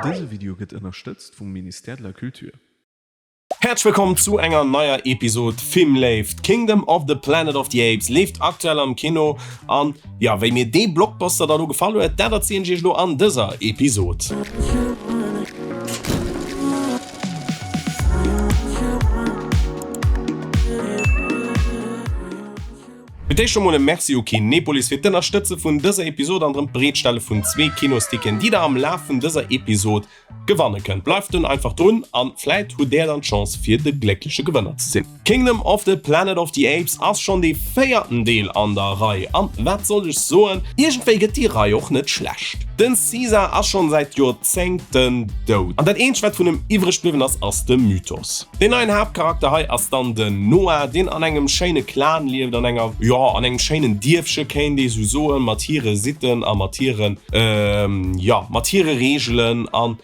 Dëse Video gëtt ënnerstëtzt vum Ministère de la Culture. Häerzlech wëllkomm zu enger neier Episod Filmléift. Kingdom of the Planet of the Apes leeft aktuell am Kino an jo, wéi mir dee Blockbuster da lo gefall huet, dat erzielen ech iech lo an dëser Episod. Fir d'éischt emol e Merci u Kinepolis fir d'Ënnerstëtze vun dëser Episod an drëm d'Bereetstelle vun zwee Kinosticken, déi der am Laf vun dëser Episod gewanne kënnt. Bleift dunn einfach drun an vläit hutt där dann d'Chance fir de gléckleche Gewënner ze sinn. Kingdom of the Planet of the Apes ass schonn dee véierten Deel an der Rei an wat soll ech soen, iergendwéi gëtt déi Rei och net schlecht. Den Caesar ass schonn säit Joerzéngten dout an dat eenzegt wat vun em iwwreg bliwwen ass, ass de Mythos. Deen neien Haaptcharakter hei ass dann den Noah, deen an engem schéine Clan lieft, an enger, jo, an engem schéinen Dierfche kéint ee sou soen, mat hire Sitten a mat hiren, jo, mat hire Reegelen an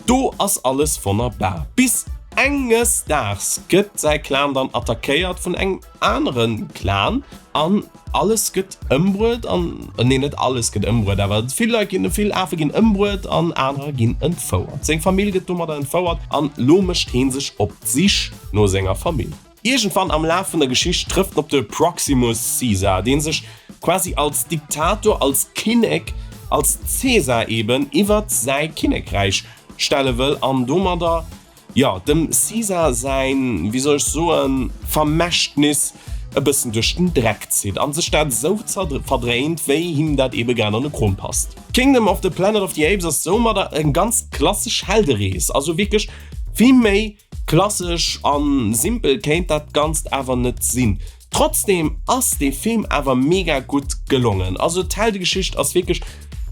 do ass alles wonnerbar. Bis enges Daags gëtt säi Clan dann attackéiert vun engem anere Clan an alles gëtt ëmbruet an, nee net alles gëtt ëmbruet, awer vill Leit ginn, vill Afe ginn ëmbruet an anerer ginn entfouert. Seng Famill gëtt domadder entfouert an lo mécht heen sech op d'Sich no senger Famill. Iergendwann am Laf vun der Geschicht trëfft en op de Proximus Caesar, deen sech quasi als Diktator, als Kinnek, als Caesar eben iwwert säi Kinnekräich stelle wëll an domadder jo, dem Caesar säin, wéi soll ech soen, Vermächtnis e bëssen duerch den Dreck zitt an sech dat esou verdréint, wéi him dat ebe grad an de Krom passt. Kingdom of the Planet of the Apes ass soumadder eng ganz klassesch Helderees, also wierklech vill méi klassesch a simpel kéint dat Ganzt awer net sinn. Trotzdem ass dee Film awer mega gutt gelongen. Also d'Heldegeschicht ass wierklech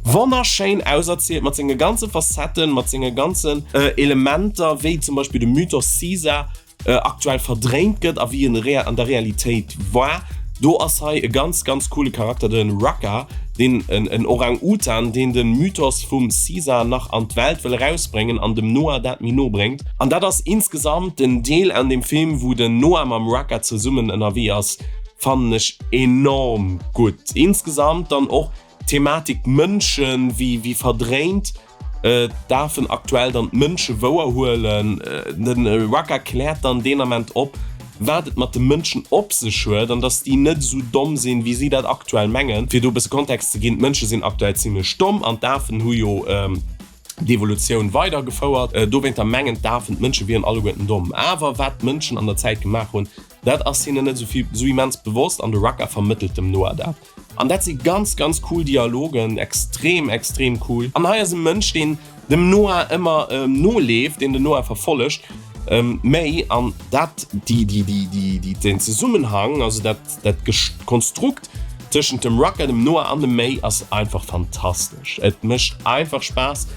wonnerschéin auserzielt mat senge ganze Facetten, mat senge ganzen Elementer, wéi zum Beispill de Mythos Caesar aktuell verdréint gëtt a wéi en an der Realitéit war. Do ass hei e ganz ganz coole Charakter, de Raka, deen en Orang-Utan, deen de Mythos vum Caesar nach an d'Welt wëll erausbréngen an dem Noah dat méi no bréngt. An dat ass insgesamt den Deel an dem Film, wou den Noah mam Raka zesummen ënnerwee ass, fannen ech enorm gutt. Insgesamt dann och d'Thematik Mënschen, wéi wéi verdréint d'Afen aktuell dann d'Mënsche wouer huelen. De Raka kläert dann deen Ament op, wat et mat de Mënschen op sech huet an dass déi net esou domm sinn, wéi si dat aktuell mengen. Fir do e bësse Kontext ze ginn, D'Mënsche sinn aktuell zimmlech domm an d'Afen hu jo d'Evolutioun weidergefouert. Dowéinter mengen d'Afen, d'Mënsche wieren alleguerten domm. Awer wat d'Mënschen an der Zäit gemaach hunn, dat ass hinnen net esou immens bewosst an de Raka vermëttelt dem Noah dat. An dat si ganz, ganz cool Dialogen, extrem, extrem cool. An hei ass e Mënsch, deen dem Noah ëmmer noleeft, deen den Noah verfollegt, méi an dat, déi, déi, déi, déi, déi, den Zesummenhang, also dat, dat Konstrukt tëschent dem Rucker, dem Noah an dem May ass einfach fantastesch. Et mécht einfach Spaass.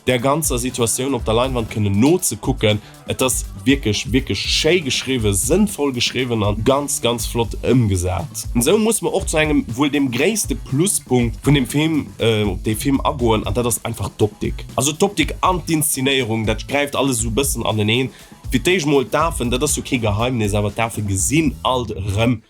där ganzer Situatioun op der Leinwand kënnen nozekucken. Et ass wierklech, wierklech schéi geschriwwen, sënnvoll geschriwwen a ganz, ganz flott ëmgesat. Esou muss mer och zu engem, wuel deem gréisste Pluspunkt vun deem Film, op dee Film agoen, an dat ass einfach d'Optik. Also d'Optik an d'Inszenéierung, dat gräift alles esou e bëssen aneneen. Fir d'éischt mol d'Afen, dat ass jo kee Geheimnis, awer d'Afe gesinn alt erëm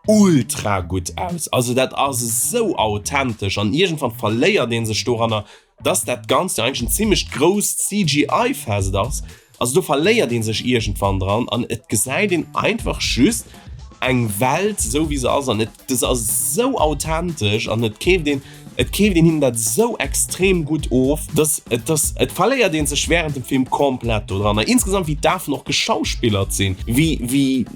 ultra gutt aus. Also dat ass esou authentesch an iergendwann verléiert ee sech doranner, dass dat Ganzt jo eigentlech en zimmlecht grousst CGI-Fest ass. Also do verléiert ee sech iergendwann dran an et gesäit een einfach just eng Welt esou wéi se ass an et se ass esou authentesch an et keeft een et keeft een hinnen dat esou extrem gutt of, dass et dass et verléiert ee sech wärend dem Film komplett dodranner. Insgesamt wéi d'Afen och geschauspillert sinn, wéi wéi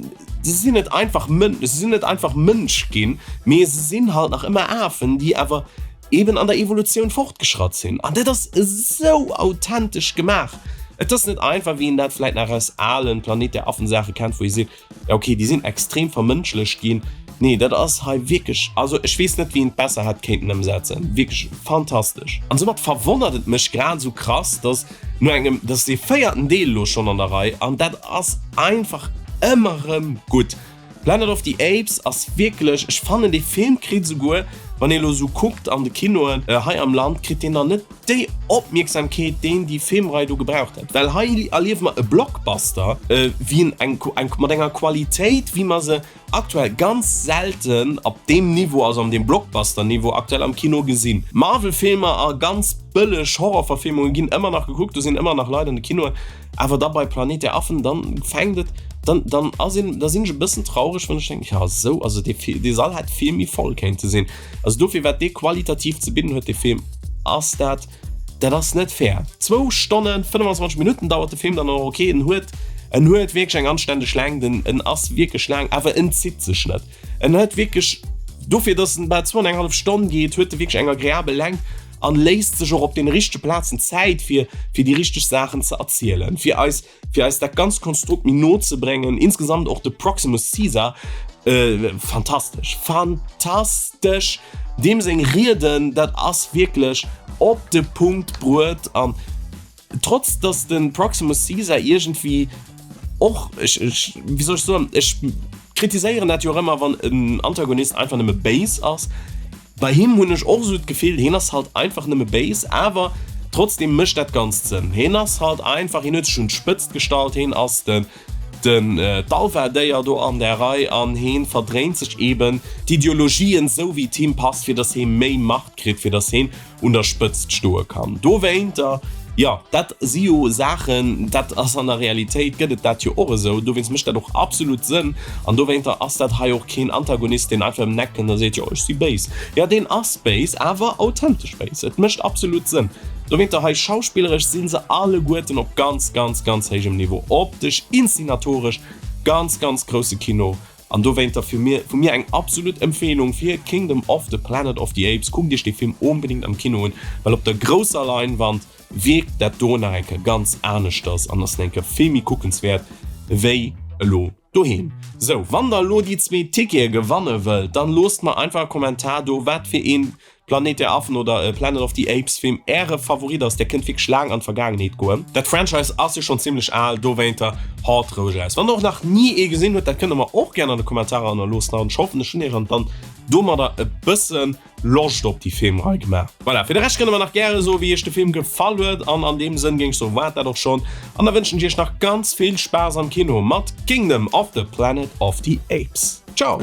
Se sinn net einfach Mën, se sinn net einfach Mënsch ginn, mee se sinn halt nach ëmmer Afen, déi awer eben an der Evolutioun fortgeschratt sinn. An dat ass esou authentesch gemaach. Et ass net einfach, wéi een dat vläit nach aus alen Planet der Affen Saache kennt, wou ee seet, ja okay, déi sinn extrem vermënschlecht ginn. Nee, dat ass hei wierklech, also ech weess net, wéi een et besser hätt kéinten ëmsetzen. Wierklech fantastesch. An soumat verwonnert et mech grad esou krass, dass No engem, dat ass dee véierten Deel elo schonn an der Rei an dat ass einfach ëmmer erëm gutt. Planet of the Apes ass wierklech, ech fannen dee Film kritt esouguer. Wann ee elo esou kuckt an de Kinoen hei am Land, kritt deen nach net déi Opmierksamkeet, deen déi Filmrei do gebraucht hätt. Well hei erliewe mer e Blockbuster, wéi en eng, eng, mat enger Qualitéit, wéi mer se aktuell ganz selten op deem Niveau, also an deem Blockbuster-Niveau aktuell am Kino gesinn. Marvel-Filmer a ganz bëlleg Horrorverfilmunge ginn ëmmer nach gekuckt, do sinn ëmmer nach Leit an de Kinoen. Awer da bei Planet der Affen, dann fänkt et, dann, dann ass een, da sinn ech e bëssen traureg, wann ech denken, ja esou, also dee Fi-, dee Sall hätt vill méi voll kéinte sinn. Also dofir, wat dee qualitativ ze bidden huet, dee Film, ass dat, dat ass net fair. Zwou Stonnen 25 Minutten dauert de Film dann och, okay, en huet, en huet wierklech eng anständeg Längt, en, en ass wierklech laang, awer en zitt sech net. En huet wierklech, dofir dass en bal zwou an eng hallef Stonn geet, huet e wierklech eng agreabel Längt an léisst sech och op den richtege Plazen Zäit fir fir déi richteg Saachen ze erzielen, fir eis fir eis dat ganzt Konstrukt méi no ze bréngen. Insgesamt och de Proximus Caesar, fantastesch, fantastesch! Deem seng Rieden, dat ass wierklech op de Punkt bruet an Trotz dass de Proximus Caesar iergendwéi och, ech, ech, wéi soll ech soen, ech kritiséieren dat jo och ëmmer, wann en Antagonist einfach nëmme béis ass. Bei him hunn ech och esou d'Gefill, hien ass halt einfach nëmme béis, awer trotzdem mécht dat Ganzt Sënn. Hien ass halt einfach, hien huet sech un d'Spëtzt gestallt, hien ass den, den, d'Alpha-Déier do an der Rei an hien verdréint sech eben d'Ideologien esou wéi et him passt, fir dass hie méi Macht kritt, fir dass hien un der Spëtzt stoe kann. Dowéinter, jo, dat si jo Saachen, dat ass an der Realitéit, gëtt et dat jo och esou. Dowéinst mécht dat och absolut Sënn. An dowéinter ass dat hei och keen Antagonist, deen einfach ëm d'Eck kënnt a seet, jo, ech si béis. Jo, deen ass béis, awer authentesch béis. Et mécht absolut Sënn. Dowéinter hei schauspilleresch si se alleguerten op ganz, ganz, ganz héijem Niveau. Optesch, inszenatoresch ganz, ganz grousse Kino. An dowéinter fir mir, vu mir eng absolut Empfehlung fir Kingdom of the Planet of the Apes. Kuckt iech dee Film onbedingt am Kino un, well op der grousser Leinwand wierkt dat do nach eng Kéier ganz aneschters an ass nach eng Kéier vill méi kuckenswäert wéi elo doheem. Sou, wann der elo déi zwee Tickete gewanne wëllt, dann loosst mer einfach e Kommentar do, wat fir een Planet der Affen oder Planet of the Apes Film äre Favorit ass, där kënnt wierklech laang an d'Vergaangenheet goen. Dat Franchise ass jo schonn zimmlech al, dowéinter haut roueg aus. Wann der och nach ni ee gesinn hutt, dat kënnt der mer och gären an de Kommentarer hannerloossen an ech hoffen ech hunn iech an dann domadder e bësse Loscht op déi Filmrei gemaach. Voilà, fir de Rescht kënnt der mer nach gäre soen wéi iech de Film gefall huet an an deem Sënn géing ech soen war et dat och schonn an da wënschen ech iech nach ganz vill Spaass am Kino mat Kingdom of the Planet of the Apes. Ciao!